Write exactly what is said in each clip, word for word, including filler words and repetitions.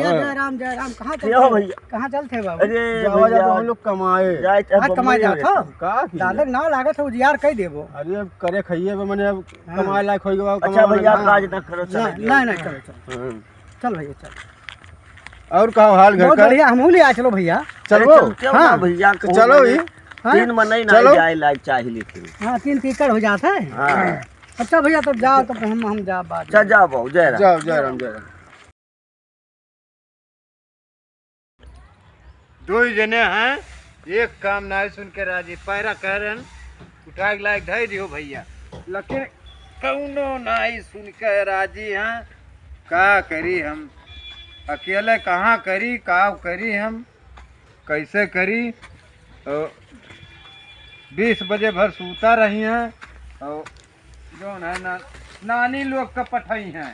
जय राम, जय राम। कहाँ चलत हो भैया? कहाँ चलत हो बाबू? अरे जावा जा तो भैया, हम लोग कमाए। जाए तो आज कमाए बम्बई जात हो? का की? दादा के नाव लागत है, उजियार कह देबो। अरे अब करे खाइए बे, मने अब हाँ। कमाए लायक होई गवा, अच्छा कमाए भैया, वाला। काज ना करो, ना, चले जाओ। नहीं, नहीं, चलो, चलो। हाँ। चल भैया, चल। और का हाल घर बहुत का? बढ़िया, हमहू ले आ चलो भैया। चलो। अरे चल, क्यों ना हाँ। भैया, तो कहूँ चलो मने ही। हाँ? तीन मनई ना चलो। जाए लायक चाही लेकिन। हाँ, तीन तीकड़ हो जात है। हाँ। अच्छा भैया, तब जाओ, तब हम, हम जा बाद में। अच्छा, जाओ बाबू, जय राम। जाओ, जय राम, जय राम। दो ही जने हैं, एक काम नाई सुन के राजी। पैरा कह रहन, उठा के लायक धई दियो भैया, लेकिन कौनो नाई सुन के राजी हैं। का करी हम, अकेले कहाँ करी, का करी हम, कैसे करी? तो बीस बजे भर सूता रही हैं और जौन है ना, नानी लोग का पठाई हैं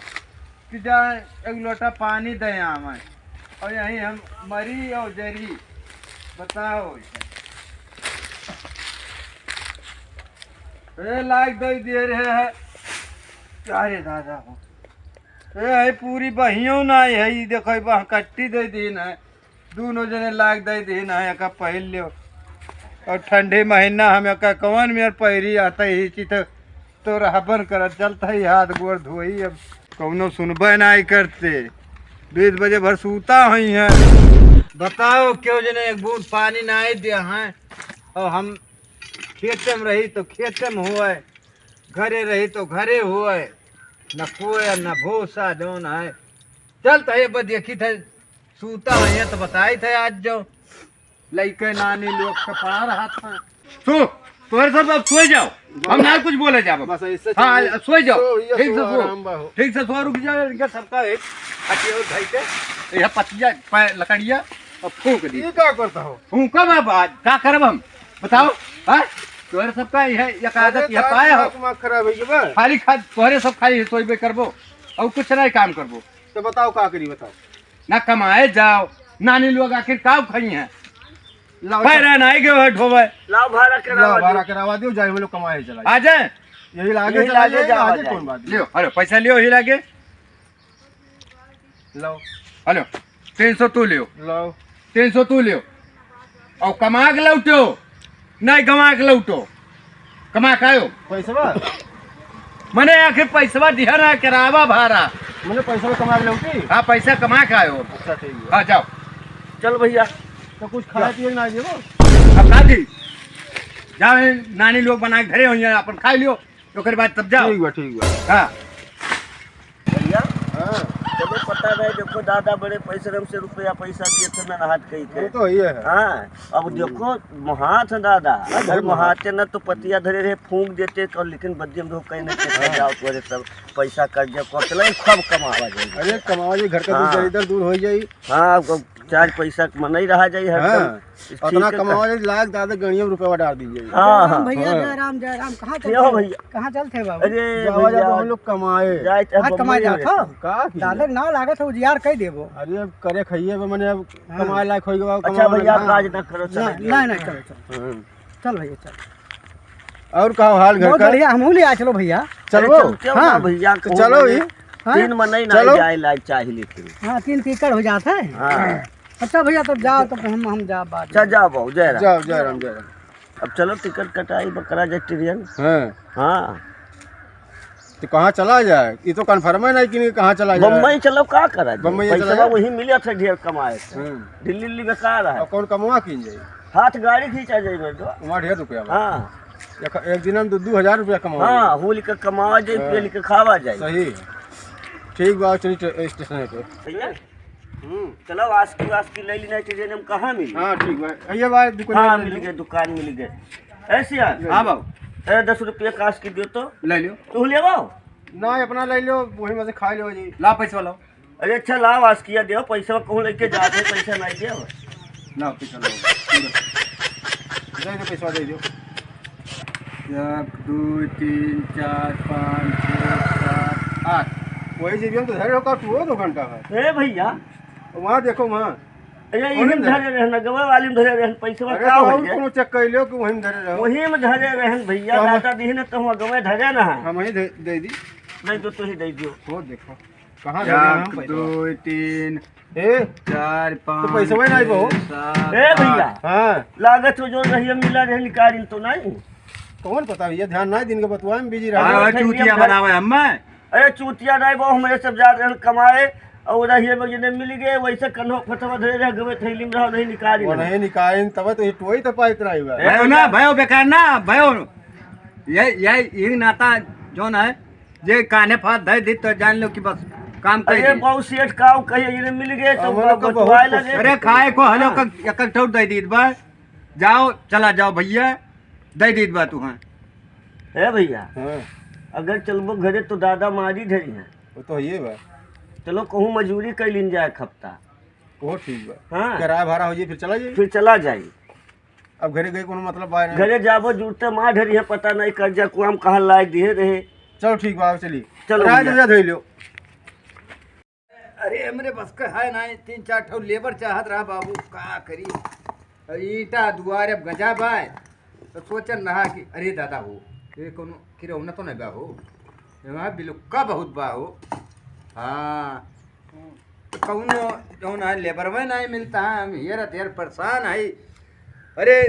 कि जाए एक लोटा पानी दे आवे, और यहीं हम मरी और जरी। बताओ, ए लायक दे दिए रहे है। अरे दादा हो, ए है पूरी बहियों ना है, ई देखो बह कट्टी दे दीन है। दूनो जने लाग दे दे ना, एका पहिर लियो। और ठंडी महीना हम एका कवन मेर पहिरी, आता ही चित तो रहबन करत, चलत ही हाथ गोड़ धोई। अब कौनो सुनबे नाई करते, बीस बजे भर सूता हुई हैं। बताओ, क्यों जने एक बूंद पानी नाई दिया हैं, और हम खेते में रही तो खेते में हुए, घरे रही तो घरे हुए, न कोई न भूसा जौन है। चलत ही अब देखी थे, सूता है तो बताई थे आज जो लइके नानी लोग के पड़ा रहा था। सो, तोहरे सब अब सोए जाओ, हम ना कुछ बोले जाब। बस ऐसे हाँ, चलिए। सोए जाओ। सो, ये ठीक से सो सो। आराम बा हो। ठीक से सो, रुक जाओ, इनका सबका एक खटिया उठाई के, यह पतिया, पै-, लकड़िया, और फूंक दी। ये का करता हो? फूंकब अब आज, का करब हम? बताओ, हाँ? तोहरे सबका यह, यह का आदत, अरे यह का पाया हो? दिमाग, दिमाग खराब है ये बा? खाली खा, तोहरे सब खाली सोइबे करबो, और कुछ नहीं काम करबो। तो बताओ का करी, बताओ। ना कमाए जाओ, नानी लोग आखिर का खाई हैं? लाओ, पैरा नहीं गयो है ढोवे। लाओ भाड़ा लाओ, करावा भाड़ा दो। करावा दो, जाए हम लोग कमाए चला। आ जाए। यही लागे यही चला लागे जाए, जावा आगे जाए। कौन बात है? लियो, अरे पैसा लियो, यही लागे। लाओ। हेलो, तीन सौ तू लियो। लाओ। तीन सौ तू लियो। और कमा के लौटो, नहीं कमा के लौटो। कमा के आयो। पैसवा? मने आखिर पैसवा दिहा ना, करावा भाड़ा। मने पैसवा कमा के लौटी? हाँ, पैसा कमा के आयो। अच्छा, ठीक है। हाँ, जाओ। चल भैया। तो कुछ खाए पिए ना देबो? अब का दी? जाओ, नानी लोग बना के धरे होइहैं, अपन खाई लियो, ओकर बाद तब जाओ। ठीक बा, ठीक बा। हाँ। भैया, हाँ। चलो पता नहीं, देखो दादा बड़े परिश्रम से रुपया पैसा दिए थे मेहनत कई के। वो तो ही है। हाँ, अब देखो महात है दादा, अगर अरे महात। महाते ना तो पतिया धरे रहे फूंक देते, और लेकिन बदियम धो कहीं नहीं हाँ। जाओ तोरे सब पैसा कर दिया, कर चला खूब कमावा जाए। अरे कमावा जी, घर का हाँ। दूध इधर दूर हो जाई। हाँ, अब चार पैसा के मनई रहा जाई हरदम। हाँ। ठीक उतना है। कमावा जाई, लाग दादा गणिया में रुपया डाल दी जाई। हाँ, हाँ। भैया, हाँ। जय राम, जय राम। कहाँ चलत हो भैया? कहाँ चलत हो बाबू? अरे जावा जा तो भैया, हम लोग कमाए। जाए तो आज कमाए बम्बई जात में। हो? का की? दादा के नाव लागत है, उजियार कह देबो। अरे अब करे खाइए बे, मने अब हाँ। कमाए लायक होई गवा, अच्छा कमाए भैया, वाला। काज ना करो, चलो। नहीं, नहीं, चलो, चलो। हाँ। चल भैया, चल। और का हाल घर बहुत का? बढ़िया, हमहू ले आ चलो भैया। चलबो? अरे चल, क्यों ना हाँ। भैया, तो कहूँ चलो मने ही। हाँ? तीन मनई ना चलो। जाए लायक चाही लेकिन। हाँ, तीन तीकड़ हो जात है। हाँ। अच्छा भैया, तब जाओ, तब हम, हम जा बाद में। अच्छा, जाओ बाबू, जय राम। जाओ, जय राम, जय राम। अब चलो टिकट कटाई, बकरा जाए ट्रेन। हाँ। हाँ। तो कहाँ चला जाए? ये तो confirm है नहीं कि कहाँ चला जाए। बम्बई चलो, का करा जाए? बम्बई चला पैसा जाए? वही मिला था ढेर कमाए से। हाँ। दिल्ली, दिल्ली बेकार है। और कौन कमवा कीन जाए? हाथ गाड़ी खींचा जाए तो। वहाँ ढेर रुपया बा। हाँ। एक, एक दिन में दो, दो हजार रुपया कमावा हाँ, जाए। होली का कमावा जाए, हाँ। पेल के खावा जाए। सही। ठीक बा, चली टे-, स्टेशन पे। भैया, हम्म। चलो, आस्की वास्की ले ली, नहीं तो ट्रेन में कहाँ मिली? हाँ, ठीक बा। ये बा, दुकान हाँ, में मिल ले गए, लो। दुकान मिल गए। ऐसे यार? हाँ बाबू। ए, दस रुपया का आस्की दियो तो। ले लियो। तू ले बाबू? ना, अपना ले लियो, वही में से खा लियो जी। ला पैसा लाओ। अरे अच्छा, लाओ, आस्किया दियो, पैसा कहूँ लेके जाते, पैसा नहीं दियो। लाओ, पैसा लाओ। दे दो, पैसा दे दो। एक, दो, तीन, चार, पाँच, छः, सात, आठ। वही जेबिया में तो धरे हो का, तू हो दो घंटा है। ए भैया। वहाँ देखो, वहाँ। अरे, वही इही में धरे रहन, गवा वाली में धरे रहन, पैसा अरे, का तो हो और गया? कोनो चेक कर लियो कि वही में धरे रहो। वही में धरे रहन भैया, तो हम दादा दीहन तो हम गवा धरे ना है। हम वही दे, दे दी। नहीं तो तू ही दे दियो। वो देखो। कहाँ से एक, देना हम पैसा? दो, तीन, ए, चार, तो पाँच, पैसा वही नहीं बा हो। छः, सात, ए भैया, आठ। हाँ। लागत हो जो रहिया मिला रहे निकालिन तो नहीं। कौन पता भैया, ध्यान नहीं दिन के बतुआ में बिजी रहा। अरे अरे थैलिया चूतिया में धर बनावे हमें। अरे चूतिया नहीं बा, हमरे सब जा रहे कमाए और रहिया में जने मिल गए, वैसे कन्हो फतवा धरे रह गए, थैली में रहो नहीं निकालिन। वो नहीं निकालिन, तब तो ये टोई तो पाइत रही बा। ए भयो ना, भैया। भयो बेकार ना, भयो। ये, ये, ये नाता जौन है, जे कान्हे फात धइ दी तो जान लो कि बस काम कर अरे दी। बाबू सेठ का कहिए, ये मिल गए तो हमरो का बतुआए बहुत लगे। अरे खाए को हलो हाँ। का एक एक ठौर दइ दीत बा। जाओ, चला जाओ भैया, दइ दीत बा तू। हाँ। ए भैया, हाँ। अगर चलबो घरे तो दादा मारी धरी हैं। वो तो ये बा। चलो कहूँ मजूरी कर लीन जाए एक हफ्ता। वो ठीक बा। हाँ। किराया भाड़ा हो जाई, फिर चला जाई। फिर चला जाई। अब घरे गए कोनो मतलब बा नहीं। घरे जाबो जुड़ते मार ढरी है, पता नहीं कर्जा कुआम कहाँ लाए दिए रहे। चलो ठीक बा, चली। चलो रात भैया। में धोई लो। अरे हमरे बस का है ना, तीन चार ठो लेबर चाहत रहा बाबू, का करी? अब ईटा दुआरे अब गजा बाय, तो सोचन रहा कि अरे दादा हो, ये कोनो किरौना तो नहीं बा हो, ये वहाँ बिलुक्का बहुत बा हो। हाँ, तो कौनो जौन है लेबरवे नहीं मिलता है, हम हेरत हेर परेशान है। अरे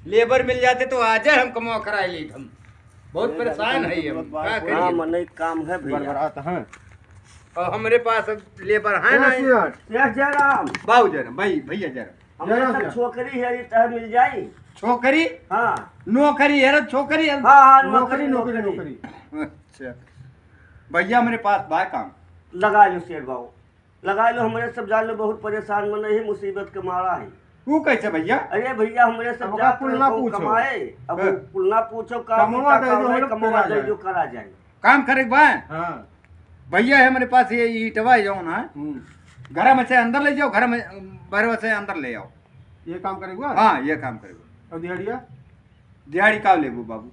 लेबर मिल जाते तो आज हम कमवा कराए लेत हम। बहुत अरे परेशान दादा, है हम, बहुत का बात करिए? हाँ, मनई काम है भैया। बड़बड़ात हैं। और हमरे पास अब लेबर है जय नहीं। श्री राम। जय जय राम। बाबू जय राम, भाई, भैया जय राम। हमरे जय राम, सब जय राम। छोकरी है, ये तह मिल जाई। छोकरी? हाँ। नौकरी है रे, छोकरी है। हाँ, हाँ, नौकरी, नौकरी, नौकरी, नौकरी। नौकरी। अच्छा। भैया, हमरे पास बा काम। लगा लो शेर बाबू, लगा लो, हमरे सब जान लो, बहुत परेशान मन है, मुसीबत के मारा है। तू कैसे भैया? अरे भैया, हमरे सब अब जात कुल रहे ना कहूँ पूछो। कमाए, अब हाँ। कुल ना पूछो, काम कमवा का दे काम दो, है, हम लोग कमवा करा दे जाए। जो करा जाए। काम करे के बा? हाँ। भैया है हमरे पास ये ईटवा है जौन है, हम्म। घर में से अंदर ले जाओ, घर में, बाहर से अंदर ले आओ। ये काम करे के बा? हाँ, ये काम करे के बा। और दिहाड़िया? दिहाड़ी का लेबू बाबू?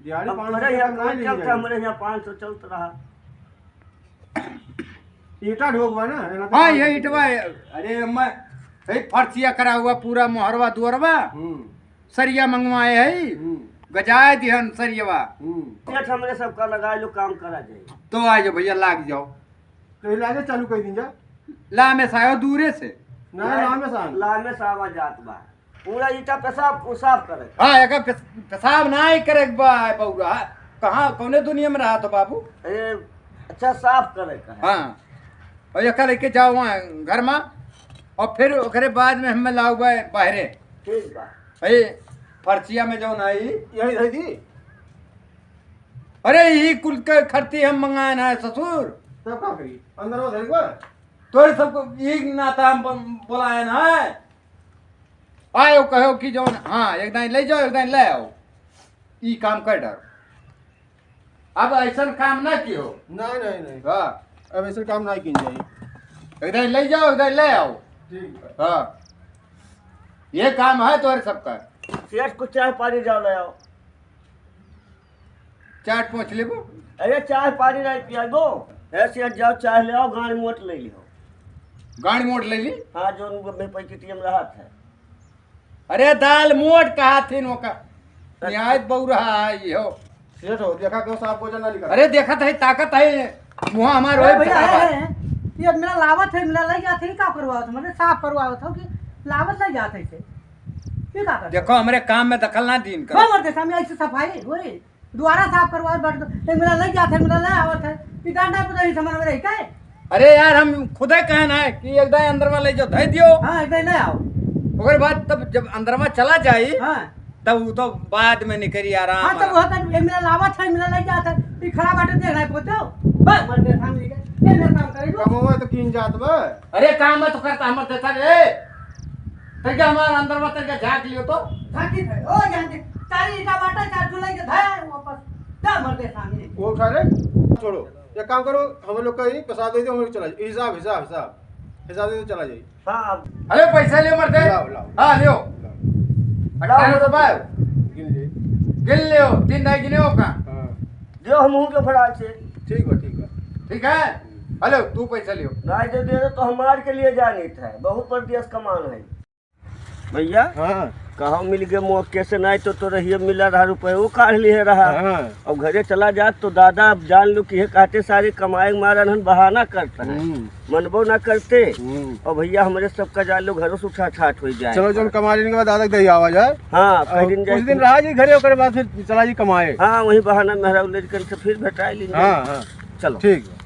दिहाड़ी अब पाँच सौ हमरे यहाँ रुपया कोई नहीं चलता, लेंगे। हमरे यहाँ पाँच सौ चलत रहा। ईटा ढोक बा ना, है ना तो हाँ, पाँच सौ ये रुपया। ईटवा है। अरे, मैं, ये फर्शिया करा हुआ, पूरा मोहरवा दुअरवा, हम्म। सरिया मंगवाए है, हम्म। गजाए दिहन सरियवा। हम्म। सेठ हमरे सबका लगा लो, काम करा जाए। तो आ जाओ भैया, लाग जाओ। तो इलाज चालू कर दीजिए। लामे सायो दूरे से। ना, लामे सायो। लामे सावा जात बा। पूरा ईटा पेशाब, उ साफ करे। हाँ, एकर पेश-, पेशाब नाहीं करे के बा, बउरा। कहाँ, कौने दुनिया में रहत हो बाबू? ए, अच्छा, साफ करे का है। हाँ। और एकर लेके जाओ वहाँ घर में, और फिर ओकरे बाद में हमें लाओ बा-, बाहरे। ठीक बा। ए, फर्शिया में जौन आई। यही रह दी। अरे, यही कुल के खर्ची हम मंगाए ना, ससुर। तब का करी? अंदर वो धरी बा। तोरे सबको एक नाता हम ब-, बोलाए ना। आयो कहो कि जौन, हाँ, एक दाईं ले जाओ, एक दाईं ले आओ, ई काम कर डारो। अब ऐसन काम ना किहो। नहीं, नहीं, नहीं। हाँ। अब ऐसन काम ना किन जाई। एक दाईं ले जाओ, एक दाईं ले आओ। ठीक बा। हाँ। ये काम है तोरे सबका। सेठ को चाय पानी जाओ ले आओ। चाट पहुँच लेबो। अरे चाय पानी नहीं पियाबो। ए सेठ जाओ चाय ले आओ, गांड मोट ले लियो। गांड मोट ले ली? हाँ, जो उनके में पैकेटिया में रहत है। अरे दाल मोट कहा थे नोका। अच्छा। निहायत बउरहा है ये हो। सेठ हो, देखा क्यों साफ भोजन ना निकाल। अरे देखत है, ताकत है, मुँह हमार अरे होए भैया, फटाफट। है, है। ये मेरा लावत है, मेरा लग जात है, का करवावत है? मतलब साफ करवावत हो कि लावत लग जात है इसे? ये का करत देखो, हमरे काम में दखल ना दीन करो। बा मर्दे, सामने ऐसे सफाई होई। दुआरा साफ करवावत बाटे तो, ए, मेरा लग जात है, मेरा ले आवत है। ई डंडा पे तो ही सामान में रही काहे? अरे यार, हम खुदे कहन है कि एक दाईं अंदर में ले जाओ, धई दियो। हाँ, एक दाईं ले आओ। ओकर बाद तब जब अंदर में चला जाई, हाँ। तब वो तो बाद में निकरी आराम हाँ, तब आराम। वो तो ए, मेरा लावत है, मेरा लग जात है। ई खड़ा बाटे, देख रहा है, पोतो। बस, मर गए, सामने के। ये मेरा काम करे, जो। कमवा तो कीन जात बा। अरे काम में तो करता हमर देता रे। तैके हमार अंदर में तैके झाँक लियो तो। झाँकी थे, ओ झाँकी। चार ईटा बाटा, चार चूल्हा के धाय वापस। जा मर दे सामने। वो उठा रे, छोड़ो। एक काम करो, हम लोग का ही पेशाब दे दो, हम लोग चला जाए। हिसाब, हिसाब, हिसाब। हिसाब दे दो, चला जाए। हाँ। अरे पैसा लियो मर दे। लाओ, लाओ। हाँ, लियो। लाओ। अठारह सौ बाय। गिन ले। गिन लियो, तीन दाईं गिने हो का? हाँ। जो हम हूँ के फरार से। ठीक बा, ठीक बा। ठीक है? हेलो, तू पैसा लियो। नहीं दे दे तो हम मार के लिए जानी थे। बहुत परदेस कमान है। भैया? हाँ। कहाँ मिल गए मौके से, नहीं तो, तो रहिए मिला रहा, रुपये वो काढ़ लिए रहा। हाँ। और घरे चला जात तो दादा अब जान लो कि ये कहते सारे कमाए के मारन हन, बहाना करता है। हम्म। मनबो ना करते। हम्म। और भैया हमरे सबका जान लो घरों से उठा ठाठ हो जाए। चलो, जौन कमा लेने के बाद दादा के दही आवा जाए। हाँ, और कई दिन कुछ जाए दिन थे। रहा जी घरे, ओकरे बाद फिर चला जी कमाए। हाँ, वही बहाना मेहरा उल्लेख कर से फिर भेटाए लीजिए। हाँ, हाँ। चलो। ठीक बा।